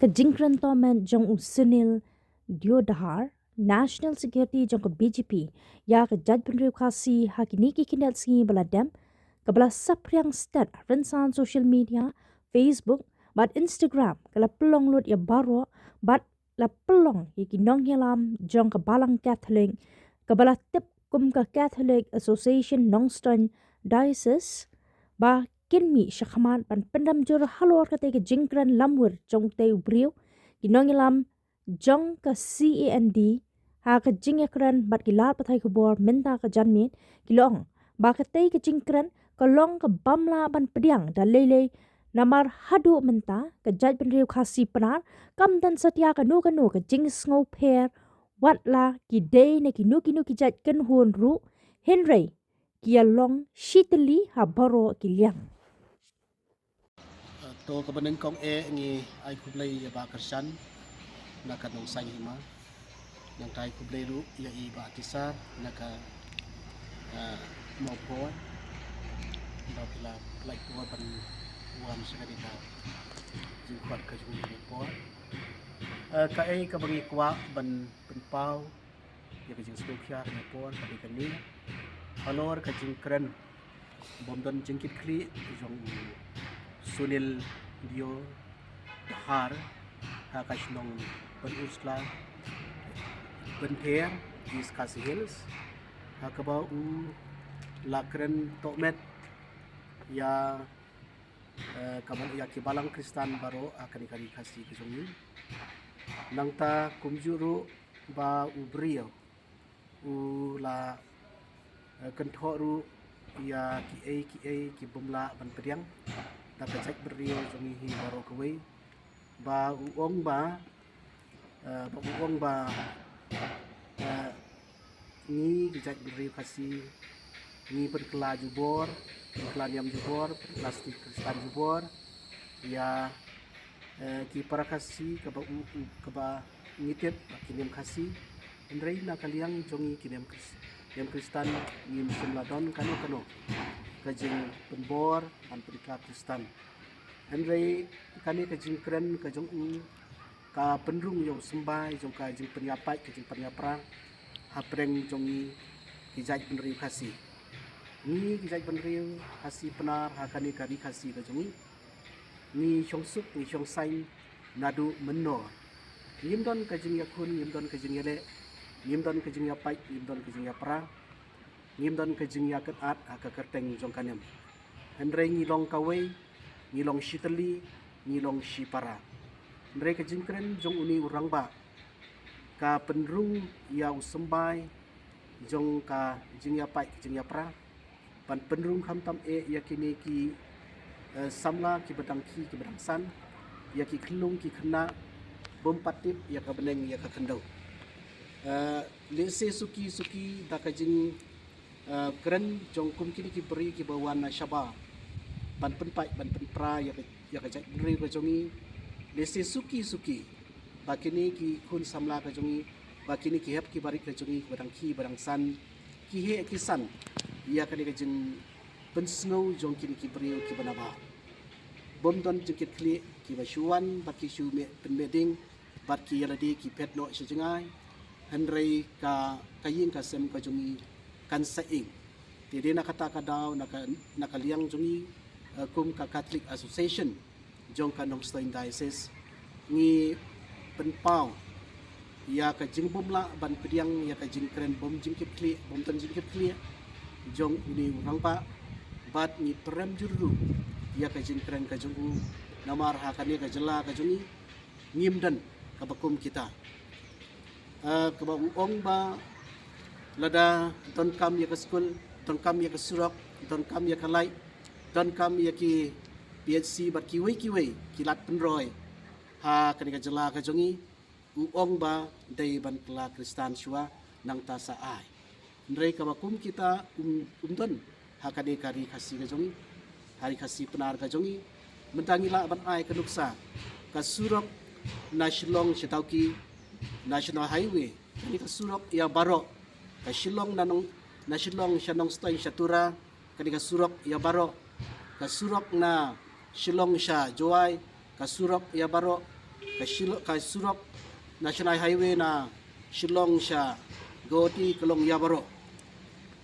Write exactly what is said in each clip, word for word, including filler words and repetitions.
Ka jingkren tohmet jong u Sunil Deodhar, National Secretary jong ka B J P, ïa ka jaitbynriew Khasi ha kine ki khyndiat sngi ba la dep, kaba la saphriang stet ha rynsan social media, Facebook bad Instagram, ka la pynlong lut ïa baroh bad la pynlong ïa ki nongïalam jong ka Balang Catholic, kaba la tip kum ka Catholic Association Nongstoiñ Diocese, ba kin mih shakhmat ban pyndem jur halor katei ka jingkren lamwir jong utei u briew. Ki nongïalam jong ka C A N D ha ka jingïakren bad ki lad pathai khubor mynta ka janmiet, ki la ong ba katei ka jingkren ka long ka bym lah ban pdiang da lei lei, namar haduh mynta ka jaitbynriew Khasi Pnar kam don satia kano kano ka jingsngewpher, wat la ki dei na kino kino ki jait kynhun ruh, hynrei ki ïalong shitylli ha baroh ki liang. To kaba nyngkong eh ngi ai khublei ïa Bah Kyrshan na ka Nongsaiñ Hima. Nangta ai khublei ruh ïa i Bah Tisar na ka, eh, Mawphor. Ba phi la pynlait por ban wan sha kane ka jingkhot ka jong i por. Eh, kaei kaba ngi kwah ban pynpaw ïa ka jingsngewkhia kane por kane kane halor ka jingkren bym don jingkitkhlieh jong u Sunil Deodhar ha ka shnong Pynursla, Pynpher, East Khasi Hills, ha kaba u la kren tohmet ïa, eh, kaba ïa ki balang Khristan baroh ha kane ka ri Khasi ka jong ngi. Nangta kumjuh ruh ba u briew u la, eh, kynthoh ruh ïa kiei kiei ki bym lah ban pdiang da ka jaitbynriew jong ngi hi baroh kawei, ba u ong ba, eh, ba u ong ba, eh, ngi ki jaitbynriew Khasi ngi pynkylla jubor, pynkylla niam jubor, pynkylla shnong Khristan jubor ïa, eh, ki para Khasi kaba u, u, kaba ngi tip ba ki niam Khasi. Hynrei na ka liang jong ngi ki niam Khris-, niam Khristan ngim shym la don kano kano ka jingpynbor ban pynkylla Khristan. Hynrei kane ka jingkren ka jong u ka pynrung ïa u symbai jong ka jingpynïapait ka jingpynïapra hapdeng jong ngi ki jaitbynriew Khasi. Ngi ki jaitbynriew Khasi Pnar ha kane ka ri Khasi ka jong ngi, ngi shongsuk ngi shongsaiñ naduh mynnor. Ngim don ka jingïakhun, ngim don ka jingïaleh, ngim don ka jingïapait, ngim don ka jingïapra, ngim don ka jingïakynad ha ka kyrteng jong ka niam. Hynrei ngi long kawei, ngi long shitylli, ngi long shipara. Hynrei ka jingkren jong une u rangbah ka pynrung ïa u symbai jong ka jingïapait jingïapra, ban pynrung khamtam eh ïa kine ki, eh, samla kiba dang khie kiba dang san, ïa ki khyllung ki khynnah, bym pat tip ïa ka bneng ïa ka khyndew. Eh, lehse suki suki da ka jing, eh, kren jong kum kine ki briew kiba wan na shabar ban pynpait ban pynpra ïa ka, ïa ka jaitbynriew ka jong ngi. Lehse suki suki ba kine ki khun samla ka jong ngi, ba kine ki hep ki barit ka jong ngi kiba dang khie ba dang san, ki heh ki san ïa kane ka jingpynsngew jong kine ki briew kiba nabar. Bym don jingkitkhlieh, kiba shu wan bad ki shu mih pynmih ding bad ki ïa lade ki phet noh sha jngai. Hynrei ka, ka ïing ka sem ka jong ngi kan sa ing. Te dei na kata ka daw na ka, na ka liang jong ngi, eh, kum ka Catholic Association jong ka Nongstoiñ Diocese, ngi pynpaw ïa ka jingbymlah ban pdiang ïa ka jingkren bym jingkitkhlieh, bym don jingkitkhlieh jong une u rangbah, bad ngi pyrem jur ruh ïa ka jingkren ka jong u, namar ha kane ka jylla ka jong ngi ngim don kaba kum kita. Eh, kaba u ong ba lada donkam ïa ka skul, donkam ïa ka surok, donkam ïa ka light, donkam ïa ki P H C bad kiwei kiwei ki lad pynroi ha kane ka jylla ka jong ngi, u ong ba dei ban kylla Khristan shuwa, nangta sa ai. Hynrei kaba kum kita um, um don ha kane ka ri Khasi ka jong ngi, ha ri Khasi Pnar ka jong ngi. Mynta ngi lah ban ai ka nuksa, ka surok na Shillong sha Dawki, National Highway, kane ka surok ïa baroh, ka Shillong na Nong, na Shillong sha Nongstoiñ sha Tura, kane ka surok ïa baroh, ka surok na Shillong sha Jowai, ka surok ïa baroh, Ka Shillong, ka surok National Highway na Shillong sha Guwahati ka long ïa baroh.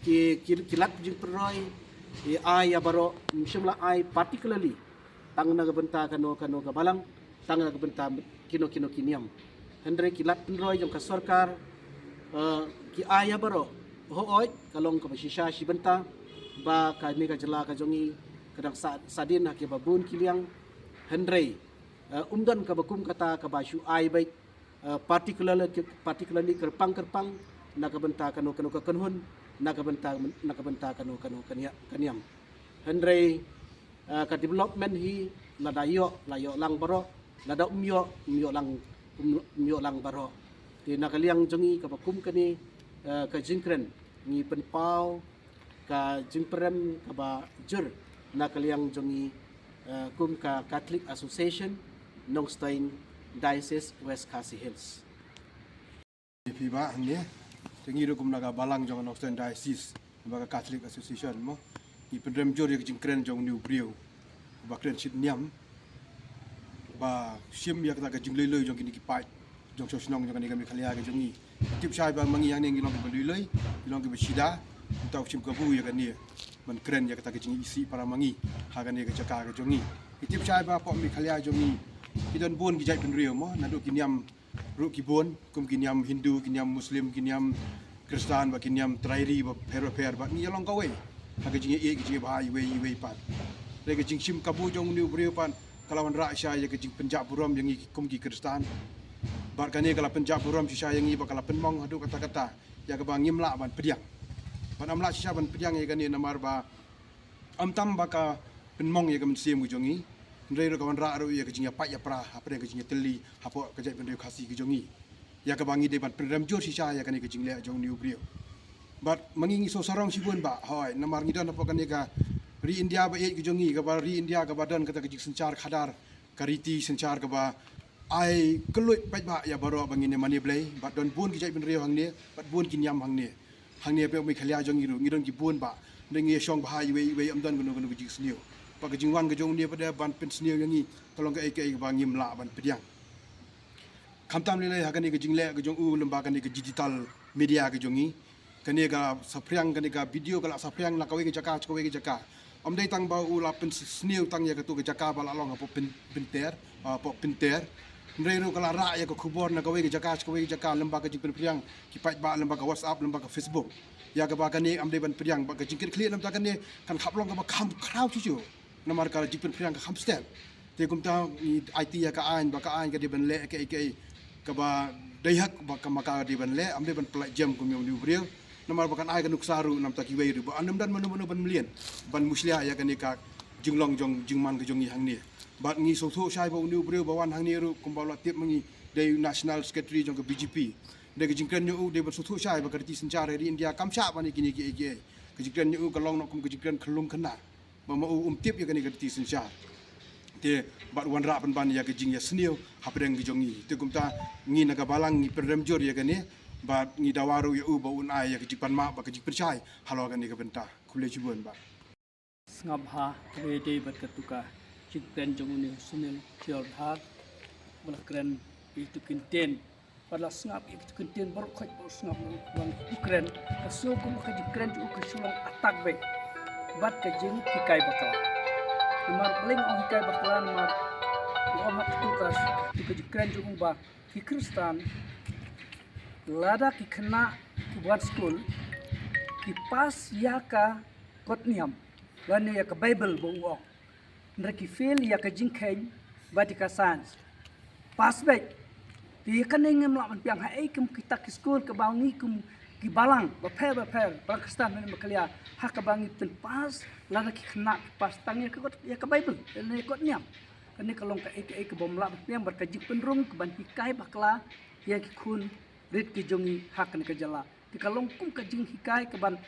Ki, ki, ki lad jingpynroi, ki ai ïa baroh, ym shym la ai particularly tang na ka bynta kano kano ka balang, tang na ka bynta kino kino ki niam. Hynrei ki lad pynroi jong ka sorkar, eh, ki ai ïa baroh. Hooid, ka long kaba shisha shi bynta ba kane ka jylla ka jong ngi ka dang sa-, sadien ha kiba bun ki liang. Hynrei, eh, ym don kaba kum kata kaba shu ai beit, eh, particularly, particularly kyrpang kyrpang na ka bynta kano kano ka kynhun, na ka bynta, na ka bynta kano kano ka nia-, ka niam. Hynrei, eh, ka development hi lada ïoh, la ïoh lang baroh, lada ym ïoh, ym ïoh lang, ym, ym ïoh lang baroh. Te na ka liang jong ngi kaba kum kane, eh, ka jingkren, ngi pynpaw ka jingpynrem kaba jur na ka liang jong ngi, eh, kum ka Catholic Association Nongstoiñ, Diocese West Khasi Hills. Phi ba hangne, te ngi ruh kum na ka balang jong Nongstoiñ Diocese, ba ka Catholic Association mo, ngi pynrem jur ïa ka jingkren jong une u briew ba kren shit niam, ba shim ïa kata ka jinglei lei jong kine ki paid jong shnong jong kane ka Meghalaya ka jong ngi. Tip shai ba ma ngi hangne ngi long kiba lei lei, ngi long kiba shida, uta u shim kabu ïa kane ban kren ïa kata ka jingisih para ma ngi ha kane ka jaka ka jong ngi. Tip shai ba hapoh Meghalaya jong ngi ki don bun ki jaitbynriew mo, naduh ki niam ruh ki bun, kum ki niam Hindu, ki niam Muslim, ki niam Khristan, ba ki niam trai ri ba pher ba pher, ba ngi ïa long kawei ha ka jingïeit, ka jingïeit bha iwei iwei pat. Te ka jingshim kabu jong une u briew pat ka la wanrah shisha ïa ka jingpynjah burom ïa ngi kum ki Khristan. Bad kane ka la pynjah burom shisha ïa ngi ba ka la pynmong haduh katta katta ïa kaba ngim lah ban pdiang. Bad ym lah shisha ban pdiang ïa kane namar ba ym tam ba ka pynmong ïa ka mynsiem ka jong ngi, hynrei ruh ka wanrah ruh ïa ka jingïapait ïapra hapdeng ka jingïatylli hapoh ka jaitbynriew Khasi ka jong ngi. Ïa kaba ngi dei ban pynrem jur shisha ïa kane ka jingleh jong une u briew. Bad ma ngi ngi sngewsarong shibun ba, hooid, namar ngi don hapoh kane ka ri India ba ïeit ka jong ngi, kaba ri India kaba don kata ka jingsynshar khadar, ka riti synshar kaba ai kylluid paidbah ïa baroh ba ngin ïa mane Blei, bad don bun ki jaitbynriew hangne, bad bun ki niam hangne. Hangne hapoh Meghalaya jong ngi ruh ngi don ki bun ba, hynrei ngi ïa shong bha iwei iwei, ym don kano kano ka jingsniew. Ba ka jingwan ka jong une pat de ban pynsniew ïa ngi ka long kaei kaei ba ngim lah ban pdiang. Khamtam lei lei ha kane ka jingleh ka jong u lyngba kane ka digital media ka jong ngi. Kane ka saphriang, kane ka video ka la saphriang na kawei ka jaka sha kawei ka jaka. Ym dei tang ba u la pynsniew tang ïa katu ka jaka ba la long hapoh Pyn-, Pynter, ah, hapoh Pynter. Hynrei ruh ka la rah ïa ka khubor na kawei ka jaka sha kawei ka jaka lyngba ka jingpynphriang ki paidbah, lyngba ka WhatsApp, lyngba ka Facebook. Ïa kaba kane ym dei ban pdiang, ba ka jingkitkhlieh namar kane kan hap long kaba kham khraw shuh shuh. Namar ka jingpynphriang ka kham stet. Te kumta ngi aiti ïa ka aiñ, ba ka aiñ ka dei ban leh kaei kaei kaba dei hak, ba ka ma ka dei ban leh, ym dei ban pyllait jem kum ïa une u briew. Namar ba kan ai ka nuksa ruh na bynta kiwei ruh, ba ym don mano mano ban mlien, ban mushlia ïa kane ka jinglong jong jingman ka jong ngi hangne. Bad ngi sngewthuh shai ba une u briew ba wan hangne ruh, kumba la tip ma ngi, dei u National Secretary jong ka B J P. Dei ka jingkren jong u dei ban sngewthuh shai ba ka riti synshar ka ri India kam shah ban ïa kine kiei kiei. Ka jingkren jong u ka long noh kum ka jingkren khyllung khynnah. Ba ma u um tip ïa kane ka riti synshar. Te bad wanrah pynban ïa ka jingïasniew hapdeng ka jong ngi. Te kumta ngi na ka balang ngi pynrem jur ïa kane, bad ngi dawa ruh ïa u ba un ai ïa ka jingpanmap bad ka jingpynshai halor kane ka bynta. Khublei shibun bah. Sngap bha, kaba ïadei bad katu ka jingkren jong une u Sunil Thioldhar, ba la kren ïa kitu ki ktien. Bad la sngap ïa kitu ki ktien baroh khoit, baroh sngap, bad u kren, ka shu kum ka jingkren jong u ka shu long attack beit bad ka jinghikai bakla. Namar balei nga ong hikai bakla, namar u ong ha katu ka, katu ka jingkren jong u ba ki Khristan, lada ki khynnah ki wan skul, ki pass ïa ka kot niam lane ïa ka Baibl ba u ong. Hynrei ki fail ïa ka jingkheiñ bad ïa ka science. Pass beit. Te ïa kane ngim lah ban pdiang, haei kum kita ki skul kaba ngi kum ki balang bapher bapher, balang Khristan lane Meghalaya, ha kaba ngi pynpass, lada ki khynnah ki pass tang ïa ka kot, ïa ka Baibl lane ïa ka kot niam. Kane ka long kaei kaei kaba ym lah ban pdiang, bad ka jingpynrung kaban hikai bakla ïa ki khun rit ki jong ngi ha kane ka jylla. Te ka long kum ka jinghikai kaban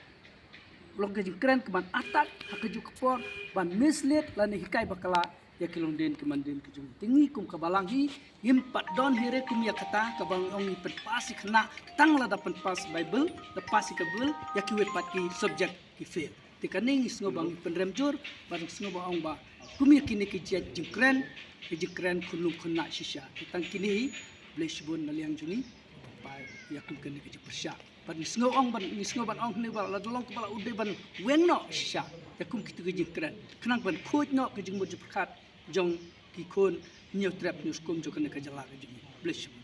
long ka jingkren kaban attack ha kajuh ka por, ban mislead lane hikai bakla ïa ki longdien ki mandien ki jong ngi. Te ngi kum ka balang hi, ngim pat don hi re kum ïa kata kaba ong ngi pynpass ïa khynnah tang lada pynpass Baibl, da pass ïa ka Baibl, ïa kiwei pat ki subject ki fail. Te kane ngi sngew ba ngi pynrem jur, bad ngi sngew ba ong ba Kum ïa kine ki jait jingkren, ki jingkren khunlung khynnah shisha. Te tang kine hi, Blei shibun na liang jong ngi, pynpaw ïa kum kane ka jingpyrshah. Bad ngi sngew ong ban, ngi sngew ban ong hangne ba la dang long kaba la u dei ban weng noh shisha ïa kum kito ki jingkren, khnang ban khuid noh ka jingmut jingpyrkhat jong ki khun hynñiewtrep hynñiewskum jong kane ka jylla ka jong ngi. Blei shibun.